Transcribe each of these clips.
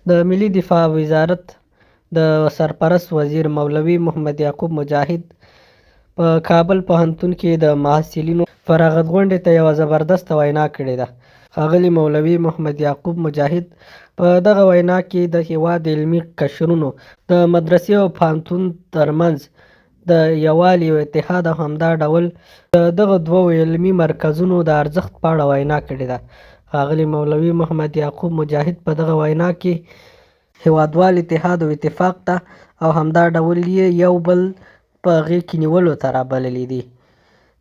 د ملي دفاع وزارت د سرپرست وزیر مولوي محمد یعقوب مجاهد په کابل پوهنتون کې د محصلینو فراغت غونډې ته یوه زبردسته وینا کړې ده. ښاغلي مولوي محمد یعقوب مجاهد په دغه وینا کې د هېواد علمي قشرونو د مدرسې او پوهنتون ترمنځ د یووالي او اتحاد او همدا ډول د دغه دوو علمي مرکزونو د ارزښت په اړه وینا کړې ده. ښاغلي مولوي محمد یعقوب مجاهد په دغه وینا کې هېوادوال اتحاد او اتفاق ته او همدا ډول یې یو بل په غېږ کې نیولو ته رابللي دي.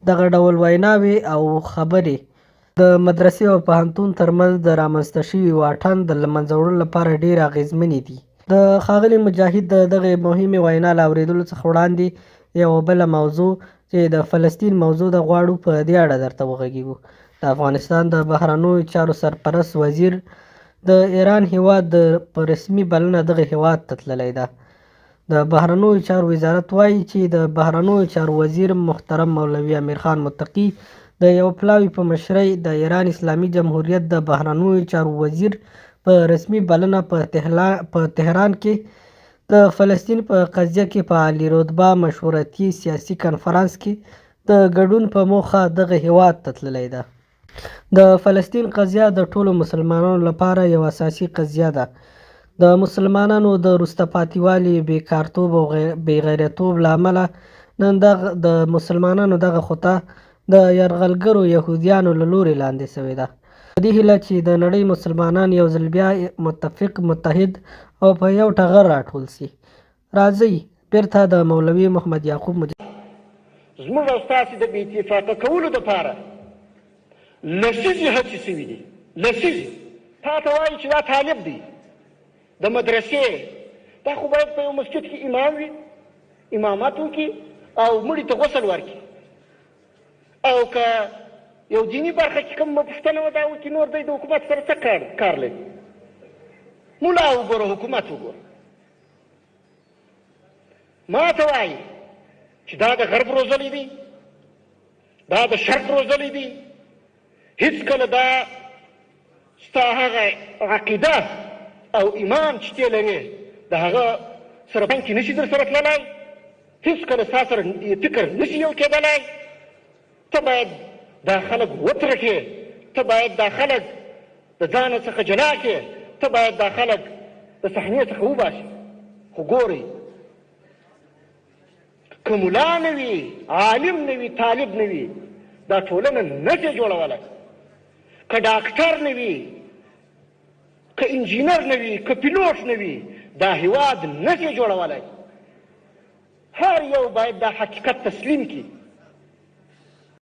دغه ډول ویناوې او خبرې د مدرسې او پوهنتون ترمنځ د رامنځته شوي واټن د له منځه وړلو لپاره ډېرې اغېزمنې دي. د ښاغلي مجاهد د دغې مهمې وینا له اورېدلو څخه وړاندې یوه بله موضوع چې د فلسطین موضوع ده، غواړو په دې اړه درته وغږېږو. د افغانستان د بهرنیو چارو سرپرست وزیر د ایران هېواد د په رسمي بلنه دغه هېواد ته تللی ده. د بهرنیو چارو وزارت وايي چې د بهرنیو چارو وزیر محترم مولوي امیرخان متقي د یو پلاوي په مشرۍ د ایران اسلامي جمهوریت د بهرنیو چارو وزیر په رسمي بلنه په تهران کې د فلسطین په قضیه کې په عالي رتبه مشورتي سیاسي کنفرانس کې د ګډون په موخه دغه هېواد ته تللی ده. د فلسطین قضیه د ټولو مسلمانانو لپاره یوه اساسي قضیه ده. د مسلمانانو د وروسته پاتېوالي، بېکارتوب او بېغیرتوب له امله نن دغه د مسلمانانو دغه خطا د یرغلګرو یهودیانو له لوري لاندې سوې ده. په دې هیله چې د نړۍ مسلمانان یو ځل بیا متفق، متحد او په یو ټغر راټول سي. راځئ بیرته د مولوي محمد یعقوب مجاهد زموږ او ستاسې د بې اتفاقه کولو دپاره لسیزې هڅې شوې دي، لسیزې. تا ته وایي چې دا طالب دی د مدرسې، دا خو باید په یو مسجد کې امام وي، امامت وکړي او مړي ته غسل ورکړي، او که یو دیني برخه کې کوم پوښتنه وه دا وکړي، نور دی د حکومت سره څه کار لري؟ ملا وګوره، حکومت وګوره. ما ته وایي چې دا د غرب روزلی دی، دا د شرق روزلی دی، هیڅکله دا ستا هغه عقیده او ایمان چې ته لرې د هغه سره بانک کې نشي در سره تللی، هیڅکله ستا سره فکر نشي یو کېدلی. ته باید دا خلک وترټې، ته باید دا خلک د ځانه څخه جلا کړې، ته باید دا خلک د صحنې څخه وباسې. خو ګورئ، که ملا نه وي، عالم نه وي، طالب نه وي، دا ټولنه نه شي جوړولی. که ډاکټر نه وي، که انجینر نه وي، که پیلوټ نه وي، دا هیواد نه شي جوړولی. هر یو باید دا حقیقت تسلیم کړي.